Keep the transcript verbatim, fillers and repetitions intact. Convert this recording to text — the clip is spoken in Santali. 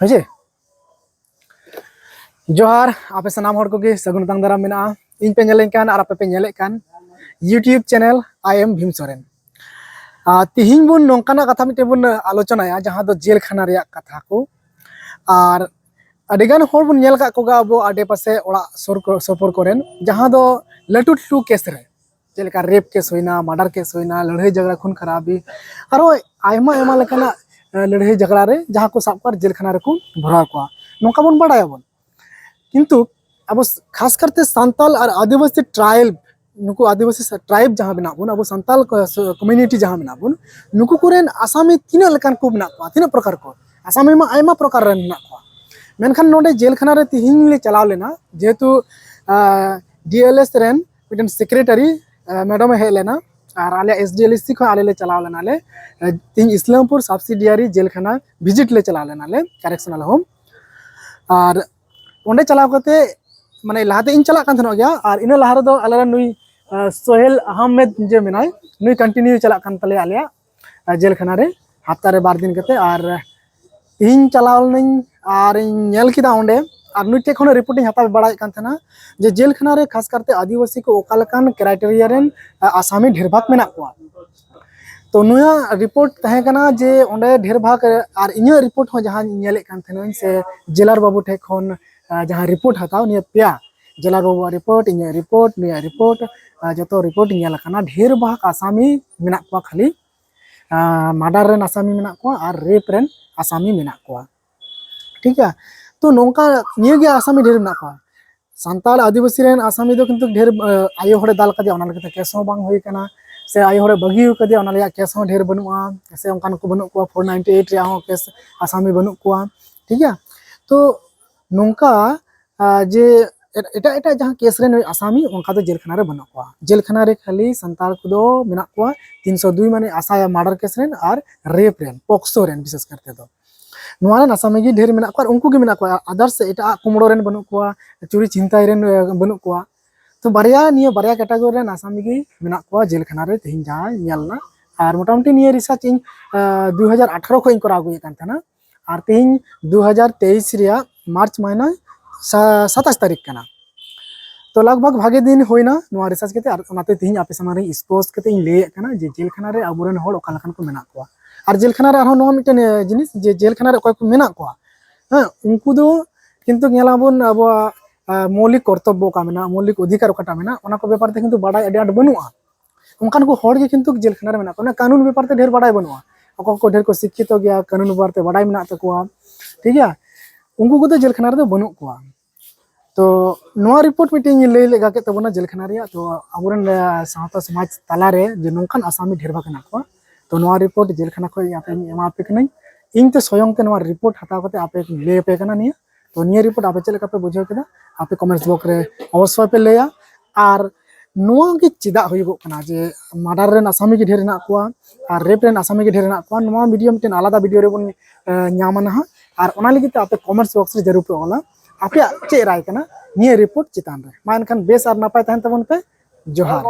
ᱵᱩᱡᱷᱟᱹᱣ? ᱡᱚᱦᱟᱨ, ᱟᱯᱮ ᱥᱟᱱᱟᱢ ᱦᱚᱲ ᱠᱚᱜᱮ ᱥᱟᱹᱜᱩᱱ ᱟᱛᱟᱝ ᱫᱟᱨᱟᱢ ᱢᱮᱱᱟᱜᱼᱟ᱾ ᱤᱧ ᱯᱮ ᱧᱮᱞᱮᱧ ᱠᱟᱱ ᱟᱨ ᱟᱯᱮ ᱯᱮ ᱧᱮᱞᱮᱫ ᱠᱟᱱ YouTube channel I am Bhim Soren. ᱟᱨ ᱛᱤᱦᱤᱧ ᱵᱚᱱ ᱱᱚᱝᱠᱟᱱᱟᱜ ᱠᱟᱛᱷᱟ ᱢᱤᱫᱴᱮᱱ ᱵᱚᱱ ᱟᱞᱳᱪᱚᱱᱟᱭᱟ, ᱡᱟᱦᱟᱸ ᱫᱚ ᱡᱮᱞ ᱠᱷᱟᱱᱟ ᱨᱮᱭᱟᱜ ᱠᱟᱛᱷᱟ ᱠᱚ᱾ ᱟᱨ ᱟᱹᱰᱤᱜᱟᱱ ᱦᱚᱲ ᱵᱚᱱ ᱧᱮᱞ ᱟᱠᱟᱫ ᱠᱚᱜᱮ ᱟᱵᱚ ᱟᱰᱮ ᱯᱟᱥᱮ ᱚᱲᱟᱜ ᱥᱩᱨ ᱠᱚ, ᱥᱩᱯᱩᱨ ᱠᱚᱨᱮᱱ, ᱡᱟᱦᱟᱸ ᱫᱚ ᱞᱟᱹᱴᱩ ᱞᱟᱹᱴᱩ ᱠᱮᱥ ᱨᱮ, ᱪᱮᱫ ᱞᱮᱠᱟ ᱨᱮᱯ ᱠᱮᱥ ᱦᱩᱭᱱᱟ, ᱢᱟᱨᱰᱟᱨ ᱠᱮᱥ ᱦᱩᱭᱱᱟ, ᱞᱟᱹᱲᱦᱟᱹᱭ ᱡᱷᱟᱜᱽᱲᱟ ᱠᱷᱩᱱ ᱠᱷᱟᱨᱟᱵᱤ, ᱟᱨᱚ ᱟᱭᱢᱟ ᱟᱭᱢᱟ ᱞᱮᱠᱟᱱᱟᱜ, ᱮ, ᱞᱟᱹᱲᱦᱟᱹᱭ ᱡᱷᱟᱜᱽᱲᱟ ᱨᱮ ᱡᱟᱦᱟᱸ ᱠᱚ ᱥᱟᱵ ᱠᱚᱣᱟ ᱟᱨ ᱡᱮᱞ ᱠᱷᱟᱱᱟ ᱨᱮᱠᱚ ᱵᱷᱚᱨᱟᱣ ᱠᱚᱣᱟ, ᱱᱚᱝᱠᱟ ᱵᱚᱱ ᱵᱟᱲᱟᱭᱟᱵᱚᱱ᱾ ᱠᱤᱱᱛᱩ ᱟᱵᱚ ᱥ-, ᱠᱷᱟᱥ ᱠᱟᱨᱛᱮ ᱥᱟᱱᱛᱟᱞ ᱟᱨ ᱟᱹᱫᱤᱵᱟᱹᱥᱤ ᱴᱨᱟᱭᱤᱵᱽ, ᱱᱩᱠᱩ ᱟᱹᱫᱤᱵᱟᱹᱥᱤ ᱥᱟ-, ᱴᱨᱟᱭᱤᱵᱽ ᱡᱟᱦᱟᱸ ᱢᱮᱱᱟᱜ ᱵᱚᱱ, ᱟᱵᱚ ᱥᱟᱱᱛᱟᱞ ᱠᱚ-, ᱥ-, ᱠᱚᱢᱤᱭᱩᱱᱤᱴᱤ ᱡᱟᱦᱟᱸ ᱢᱮᱱᱟᱜ ᱵᱚᱱ, ᱱᱩᱠᱩ ᱠᱚᱨᱮᱱ ᱟᱥᱟᱢᱤ ᱛᱤᱱᱟᱹᱜ ᱞᱮᱠᱟᱱ ᱠᱚ ᱢᱮᱱᱟᱜ ᱠᱚᱣᱟ, ᱛᱤᱱᱟᱹᱜ ᱯᱨᱚᱠᱟᱨ ᱠᱚ? ᱟᱥᱟᱢᱤ ᱢᱟ ᱟᱭᱢᱟ ᱯᱨᱚᱠᱟᱨ ᱨᱮᱱ ᱢᱮᱱᱟᱜ ᱠᱚᱣᱟ᱾ ᱢᱮᱱᱠᱷᱟᱱ ᱱᱚᱰᱮ ᱡᱮᱞ ᱠᱷᱟᱱᱟ ᱨᱮ ᱛᱤᱦᱤᱧ ᱞᱮ ᱪᱟᱞᱟᱣ ᱞᱮᱱᱟ, ᱡᱮᱦᱮᱛᱩ, ᱟ, ᱰᱤ ᱮᱞ ᱮᱥ ᱨᱮᱱ ᱢᱤᱫᱴᱮᱱ ᱥᱮᱠᱨᱮᱴᱟᱨᱤ, ᱟ, ᱢᱮᱰᱟᱢ ᱮ ᱦᱮᱡ ᱞᱮᱱᱟ, ᱟᱨ ᱟᱞᱮ S D L S C ᱠᱷᱚᱱ ᱟᱞᱮ ᱞᱮ ᱪᱟᱞᱟᱣ ᱞᱮᱱᱟ ᱞᱮ, ᱟ, ᱛᱤᱦᱤᱧ ᱤᱥᱞᱟᱢᱯᱩᱨ ᱥᱟᱵᱥᱤᱰᱤᱭᱟᱨᱤ ᱡᱮᱞ ᱠᱷᱟᱱᱟ ᱵᱷᱤᱡᱤᱴ ᱞᱮ ᱪᱟᱞᱟᱣ ᱞᱮᱱᱟ ᱞᱮ, ᱠᱟᱨᱮᱠᱥᱚᱱᱟᱞ ᱦᱳᱢ᱾ ᱟᱨ ᱚᱸᱰᱮ ᱪᱟᱞᱟᱣ ᱠᱟᱛᱮ, ᱢᱟᱱᱮ, ᱞᱟᱦᱟᱛᱮ ᱤᱧ ᱪᱟᱞᱟᱜ ᱠᱟᱱ ᱛᱟᱦᱮᱱᱚᱜ ᱜᱮᱭᱟ, ᱟᱨ ᱤᱱᱟᱹ ᱞᱟᱦᱟ ᱨᱮᱫᱚ ᱟᱞᱮ ᱨᱮᱱ ᱱᱩᱭ, ᱟ, ᱥᱳᱦᱮᱞ ᱟᱦᱢᱮᱫ ᱡᱮ ᱢᱮᱱᱟᱭ, ᱱᱩᱭ ᱠᱚᱱᱴᱤᱱᱤᱭᱩ ᱪᱟᱞᱟᱜ ᱠᱟᱱ ᱛᱟᱞᱮᱭᱟ ᱟᱞᱮᱭᱟᱜ, ᱟ, ᱡᱮᱞ ᱠᱷᱟᱱᱟ ᱨᱮ ᱦᱟᱯᱛᱟ ᱨᱮ ᱵᱟᱨ ᱫᱤᱱ ᱠᱟᱛᱮ᱾ ᱟᱨ ᱤᱧ ᱪᱟᱞᱟᱣ ᱞᱮᱱᱟᱹᱧ ᱟᱨ ᱤᱧ ᱧᱮᱞ ᱠᱮᱫᱟ ᱚᱸᱰᱮ, ᱟᱨ ᱱᱩᱭ ᱴᱷᱮᱡ ᱠᱷᱚᱱ ᱨᱤᱯᱳᱨᱴ ᱤᱧ ᱦᱟᱛᱟᱣ ᱵᱟᱲᱟᱭᱮᱫ ᱠᱟᱱ ᱛᱟᱦᱮᱱᱟ ᱡᱮ ᱡᱮᱞ ᱠᱷᱟᱱᱟ ᱨᱮ ᱠᱷᱟᱥ ᱠᱟᱨᱛᱮ ᱟᱹᱫᱤᱵᱟᱹᱥᱤ ᱠᱚ ᱚᱠᱟ ᱞᱮᱠᱟᱱ ᱠᱨᱟᱭᱴᱮᱨᱤᱭᱟ ᱨᱮᱱ, ᱟ, ᱟᱥᱟᱢᱤ ᱰᱷᱮᱨ ᱵᱷᱟᱜᱽ ᱢᱮᱱᱟᱜ ᱠᱚᱣᱟ᱾ ᱛᱚ ᱱᱩᱭᱟᱜ ᱨᱤᱯᱳᱨᱴ ᱛᱟᱦᱮᱸ ᱠᱟᱱᱟ ᱡᱮ ᱚᱸᱰᱮ ᱰᱷᱮᱨ ᱵᱷᱟᱜᱽ, ᱟᱨ ᱤᱧᱟᱹᱜ ᱨᱤᱯᱳᱨᱴ ᱦᱚᱸ ᱡᱟᱦᱟᱸᱧ ᱧᱮᱞᱮᱫ ᱠᱟᱱ ᱛᱟᱦᱮᱱᱟᱹᱧ ᱥᱮ ᱡᱮᱞᱟᱨ ᱵᱟᱹᱵᱩ ᱴᱷᱮᱡ ᱠᱷᱚᱱ, ᱟ, ᱡᱟᱦᱟᱸ ᱨᱤᱯᱳᱨᱴ ᱦᱟᱛᱟᱣ, ᱱᱤᱭᱟᱹ ᱯᱮᱭᱟ, ᱡᱮᱞᱟᱨ ᱵᱟᱹᱵᱩᱣᱟᱜ ᱨᱤᱯᱳᱨᱴ, ᱤᱧᱟᱹᱜ ᱨᱤᱯᱳᱨᱴ, ᱱᱩᱭᱟᱜ ᱨᱤᱯᱳᱨᱴ, ᱟ, ᱡᱚᱛᱚ ᱨᱤᱯᱳᱨᱴ ᱧᱮᱞ ᱟᱠᱟᱱᱟ, ᱰᱷᱮᱨ ᱵᱷᱟᱜᱽ ᱟᱥᱟᱢᱤ ᱢᱮᱱᱟᱜ ᱠᱚᱣᱟ ᱠᱷᱟᱹᱞᱤ᱾ ᱢᱟᱨᱰᱟᱨ ᱨᱮᱱ ᱟᱥᱟᱢᱤ ᱢᱮᱱᱟᱜ ᱠᱚᱣᱟ ᱟᱨ ᱨᱮᱯ ᱨᱮᱱ ᱟᱥᱟᱢᱤ ᱢᱮᱱᱟᱜ ᱠᱚᱣᱟ᱾ ᱴᱷᱤᱠ ᱜᱮᱭᱟ? ᱛᱚ ᱱᱚᱝᱠᱟ ᱱᱤᱭᱟᱹ ᱜᱮ ᱟᱥᱟᱢᱤ ᱰᱷᱮᱨ ᱢᱮᱱᱟᱜ ᱠᱚᱣᱟ᱾ ᱥᱟᱱᱛᱟᱲ ᱟᱹᱫᱤᱵᱟᱹᱥᱤ ᱨᱮᱱ ᱟᱥᱟᱢᱤ ᱫᱚ ᱠᱤᱱᱛᱩ ᱰᱷᱮᱨ, ᱟᱭᱳ ᱦᱚᱲᱮ ᱫᱟᱞ ᱠᱟᱫᱮᱭᱟ, ᱚᱱᱟ ᱞᱮᱠᱟᱛᱮ ᱠᱮᱥ ᱦᱚᱸ ᱵᱟᱝ ᱦᱩᱭ ᱠᱟᱱᱟ, ᱥᱮ ᱟᱭᱳ ᱦᱚᱲᱮ ᱵᱟᱹᱜᱤ ᱟᱠᱟᱫᱮᱭᱟ, ᱚᱱᱟ ᱨᱮᱭᱟᱜ ᱠᱮᱥ ᱦᱚᱸ ᱰᱷᱮᱨ ᱵᱟᱹᱱᱩᱜᱼᱟ, ᱥᱮ ᱚᱱᱠᱟᱱ ᱠᱚ ᱵᱟᱹᱱᱩᱜ ᱠᱚᱣᱟ, ᱯᱷᱳᱨ ᱱᱟᱭᱤᱱᱴᱤ ᱮᱭᱤᱴ ᱨᱮᱭᱟᱜ ᱦᱚᱸ ᱠᱮᱥ ᱟᱥᱟᱢᱤ ᱵᱟᱹᱱᱩᱜ ᱠᱚᱣᱟ᱾ ᱴᱷᱤᱠ ᱜᱮᱭᱟ? ᱛᱚ ᱱᱚᱝᱠᱟ, ᱡᱮ ᱮᱴᱟᱜ ᱮᱴᱟᱜ ᱡᱟᱦᱟᱸ ᱠᱮᱥ ᱨᱮ ᱱᱩᱭ ᱟᱥᱟᱢᱤ, ᱚᱱᱠᱟ ᱫᱚ ᱡᱮᱞ ᱠᱷᱟᱱᱟ ᱨᱮ ᱵᱟᱹᱱᱩᱜ ᱠᱚᱣᱟ᱾ ᱡᱮᱞ ᱠᱷᱟᱱᱟ ᱨᱮ ᱠᱷᱟᱹᱞᱤ ᱥᱟᱱᱛᱟᱲ ᱠᱚᱫᱚ ᱢᱮᱱᱟᱜ ᱠᱚᱣᱟ ᱛᱤᱱᱥᱚ ᱫᱩᱭ, ᱢᱟᱱᱮ ᱟᱥᱟ ᱢᱟᱨᱰᱟᱨ ᱠᱮᱥ ᱨᱮᱱ ᱟᱨ ᱨᱮᱯ ᱨᱮᱱ, ᱯᱚᱠᱥᱳ ᱨᱮᱱ ᱵᱤᱥᱮᱥ ᱠᱟᱨᱛᱮ ᱫᱚ᱾ ᱱᱚᱣᱟ ᱨᱮᱱ ᱟᱥᱟᱢᱤ ᱜᱮ ᱰᱷᱮᱨ ᱢᱮᱱᱟᱜ ᱠᱚᱣᱟ, ᱟᱨ ᱩᱱᱠᱩ ᱜᱮ ᱢᱮᱱᱟᱜ ᱠᱚᱣᱟ, ᱟᱫᱟᱨᱥ ᱮᱴᱟᱜ ᱠᱩᱢᱲᱳ ᱨᱮᱱ ᱵᱟᱹᱱᱩᱜ ᱠᱚᱣᱟ, ᱪᱩᱨᱤ ᱪᱷᱤᱱᱛᱟᱭ ᱨᱮᱱ ᱵᱟᱹᱱᱩᱜ ᱠᱚᱣᱟ᱾ ᱛᱚ ᱵᱟᱨᱭᱟ, ᱱᱤᱭᱟᱹ ᱵᱟᱨᱭᱟ ᱠᱮᱴᱟᱜᱚᱨᱤ ᱨᱮᱱ ᱟᱥᱟᱢᱤ ᱜᱮ ᱢᱮᱱᱟᱜ ᱠᱚᱣᱟ ᱡᱮᱞ ᱠᱷᱟᱱᱟ ᱨᱮ ᱛᱮᱦᱮᱧ ᱡᱟᱦᱟᱸ ᱧᱮᱞ ᱮᱱᱟ᱾ ᱟᱨ ᱢᱚᱴᱟᱢᱩᱴᱤ ᱱᱤᱭᱟᱹ ᱨᱤᱥᱟᱨᱪ ᱤᱧ ᱫᱩ ᱦᱟᱡᱟᱨ ᱟᱴᱷᱟᱨᱚ ᱠᱷᱚᱱ ᱤᱧ ᱠᱚᱨᱟᱣ ᱟᱹᱜᱩᱭᱮᱫ ᱠᱟᱱ ᱛᱟᱦᱮᱱᱟ᱾ ᱟᱨ ᱛᱮᱦᱮᱧ ᱫᱩ ᱦᱟᱡᱟᱨ ᱛᱮᱭᱤᱥ ᱨᱮᱭᱟᱜ ᱢᱟᱨᱪ ᱢᱟᱹᱦᱱᱟᱹ ᱥᱟ- ᱥᱟᱛᱟᱥ ᱛᱟᱹᱨᱤᱠᱷ ᱠᱟᱱᱟ᱾ ᱛᱚ ᱞᱟᱜᱽ ᱵᱷᱟᱜᱽ ᱵᱷᱟᱜᱮ ᱫᱤᱱ ᱦᱩᱭᱱᱟ ᱱᱚᱣᱟ ᱨᱤᱥᱟᱨᱪ ᱠᱟᱛᱮ, ᱟᱨ ᱚᱱᱟᱛᱮ ᱛᱮᱦᱮᱧ ᱟᱯᱮ ᱥᱟᱢᱟᱝ ᱨᱮ ᱮᱠᱥᱯᱳᱡᱽ ᱠᱟᱛᱮ ᱤᱧ ᱞᱟᱹᱭᱮᱫ ᱠᱟᱱᱟ ᱡᱮ ᱡᱮᱞ ᱠᱷᱟᱱᱟ ᱨᱮ ᱟᱵᱚᱨᱮᱱ ᱦᱚᱲ ᱚᱠᱟ ᱞᱮᱠᱟᱱ ᱠᱚ ᱢᱮᱱᱟᱜ ᱠᱚᱣᱟ᱾ ᱟᱨ ᱡᱮᱞ ᱠᱷᱟᱱᱟ ᱨᱮ ᱟᱨᱦᱚᱸ ᱱᱚᱣᱟ ᱢᱤᱫᱴᱮᱱ ᱮ, ᱡᱤᱱᱤᱥ ᱡᱮ ᱡᱮᱞ ᱠᱷᱟᱱᱟ ᱨᱮ ᱚᱠᱚᱭ ᱠᱚ ᱢᱮᱱᱟᱜ ᱠᱚᱣᱟ, ᱦᱮᱸ, ᱩᱱᱠᱩ ᱫᱚ ᱠᱤᱱᱛᱩ ᱧᱮᱞᱟᱵᱚᱱ ᱟᱵᱚᱣᱟᱜ ᱟ, ᱢᱳᱣᱞᱤᱠ ᱠᱚᱨᱛᱚᱵᱵᱚ ᱚᱠᱟ ᱢᱮᱱᱟᱜᱼᱟ, ᱢᱳᱣᱞᱤᱠ ᱚᱫᱷᱤᱠᱟᱨ ᱚᱠᱟᱴᱟᱜ ᱢᱮᱱᱟᱜᱼᱟ, ᱚᱱᱟ ᱠᱚ ᱵᱮᱯᱟᱨ ᱛᱮ ᱠᱤᱱᱛᱩ ᱵᱟᱰᱟᱭ ᱟᱹᱰᱤ ᱟᱸᱴ ᱵᱟᱹᱱᱩᱜᱼᱟ᱾ ᱚᱱᱠᱟᱱ ᱠᱚ ᱦᱚᱲ ᱜᱮ ᱠᱤᱱᱛᱩ ᱡᱮᱞ ᱠᱷᱟᱱᱟ ᱨᱮ ᱢᱮᱱᱟᱜ ᱠᱚᱣᱟ, ᱚᱱᱟ ᱠᱟᱹᱱᱩᱱ ᱵᱮᱯᱟᱨ ᱛᱮ ᱰᱷᱮᱨ ᱵᱟᱰᱟᱭ ᱵᱟᱹᱱᱩᱜᱼᱟ᱾ ᱚᱠᱚᱭ ᱠᱚ ᱰᱷᱮᱨ ᱠᱚ ᱥᱤᱠᱠᱷᱤᱛᱚ ᱜᱮᱭᱟ, ᱠᱟᱹᱱᱩᱱ ᱵᱮᱯᱟᱨ ᱛᱮ ᱵᱟᱰᱟᱭ ᱢᱮᱱᱟᱜ ᱛᱟᱠᱚᱣᱟ, ᱴᱷᱤᱠ ᱜᱮᱭᱟ, ᱩᱱᱠᱩ ᱠᱚᱫᱚ ᱡᱮᱞ ᱠᱷᱟᱱᱟ ᱨᱮᱫᱚ ᱵᱟᱹᱱᱩᱜ ᱠᱚᱣᱟ᱾ ᱛᱚ ᱱᱚᱣᱟ ᱨᱤᱯᱳᱨᱴ ᱢᱤᱫᱴᱮᱱ ᱤᱧ ᱞᱟᱹᱭ ᱞᱮᱜᱟ ᱠᱮᱫ ᱛᱟᱵᱚᱱᱟ ᱡᱮᱞ ᱠᱷᱟᱱᱟ ᱨᱮᱭᱟᱜ᱾ ᱛᱚ ᱟᱵᱚᱨᱮᱱ ᱟ, ᱥᱟᱶᱛᱟ ᱥᱚᱢᱟᱡᱽ ᱛᱟᱞᱟᱨᱮ ᱡᱮ ᱱᱚᱝᱠᱟᱱ ᱟᱥᱟᱢᱤ ᱰᱷᱮᱨ ᱵᱷᱟᱜᱽ ᱦᱮᱱᱟᱜ ᱠᱚᱣᱟ᱾ ᱛᱚ ᱱᱚᱣᱟ ᱨᱤᱯᱳᱨᱴ ᱡᱮᱞ ᱠᱷᱟᱱᱟ ᱠᱷᱚᱱ ᱟᱯᱮ ᱮᱢᱟ ᱯᱮ ᱠᱟᱹᱱᱟᱹᱧ᱾ ᱤᱧ ᱛᱮ ᱥᱚᱭᱚᱝ ᱛᱮ ᱱᱚᱣᱟ ᱨᱤᱯᱳᱨᱴ ᱦᱟᱛᱟᱣ ᱠᱟᱛᱮ ᱟᱯᱮ ᱞᱟᱹᱭ ᱟᱯᱮ ᱠᱟᱱᱟ ᱱᱤᱭᱟᱹ᱾ ᱛᱚ ᱱᱤᱭᱟᱹ ᱨᱤᱯᱳᱨᱴ ᱟᱯᱮ ᱪᱮᱫ ᱞᱮᱠᱟ ᱯᱮ ᱵᱩᱡᱷᱟᱹᱣ ᱠᱮᱫᱟ, ᱟᱯᱮ ᱠᱚᱢᱮᱱᱴᱥ ᱵᱚᱠᱥ ᱨᱮ ᱚᱵᱚᱥᱥᱳᱭ ᱯᱮ ᱞᱟᱹᱭᱟ᱾ ᱟᱨ ᱱᱚᱣᱟ ᱜᱮ ᱪᱮᱫᱟᱜ ᱦᱩᱭᱩᱜᱚᱜ ᱠᱟᱱᱟ ᱡᱮ ᱢᱟᱨᱰᱟᱨ ᱨᱮᱱ ᱟᱥᱟᱢᱤ ᱜᱮ ᱰᱷᱮᱨ ᱦᱮᱱᱟᱜ ᱠᱚᱣᱟ ᱟᱨ ᱨᱮᱯ ᱨᱮᱱ ᱟᱥᱟᱢᱤ ᱜᱮ ᱰᱷᱮᱨ ᱦᱮᱱᱟᱜ ᱠᱚᱣᱟ, ᱱᱚᱣᱟ ᱵᱷᱤᱰᱤᱭᱳ ᱢᱤᱫᱴᱮᱱ ᱟᱞᱟᱫᱟ ᱵᱷᱤᱰᱤᱭᱳ ᱨᱮᱵᱚᱱ ᱮ, ᱧᱟᱢᱟ ᱱᱟᱦᱟᱜ᱾ ᱟᱨ ᱚᱱᱟ ᱞᱟᱹᱜᱤᱫ ᱛᱮ ᱟᱯᱮ ᱠᱚᱢᱮᱱᱴᱥ ᱵᱚᱠᱥ ᱨᱮ ᱡᱟᱹᱨᱩᱲ ᱯᱮ ᱚᱞᱟ ᱟᱯᱮᱭᱟᱜ ᱪᱮᱫ ᱨᱟᱭ ᱠᱟᱱᱟ ᱱᱤᱭᱟᱹ ᱨᱤᱯᱳᱨᱴ ᱪᱮᱛᱟᱱ ᱨᱮ᱾ ᱢᱟ ᱮᱱᱠᱷᱟᱱ ᱵᱮᱥ ᱟᱨ ᱱᱟᱯᱟᱭ ᱛᱟᱦᱮᱱ ᱛᱟᱵᱚᱱ ᱯᱮ᱾ ᱡᱚᱦᱟᱨ᱾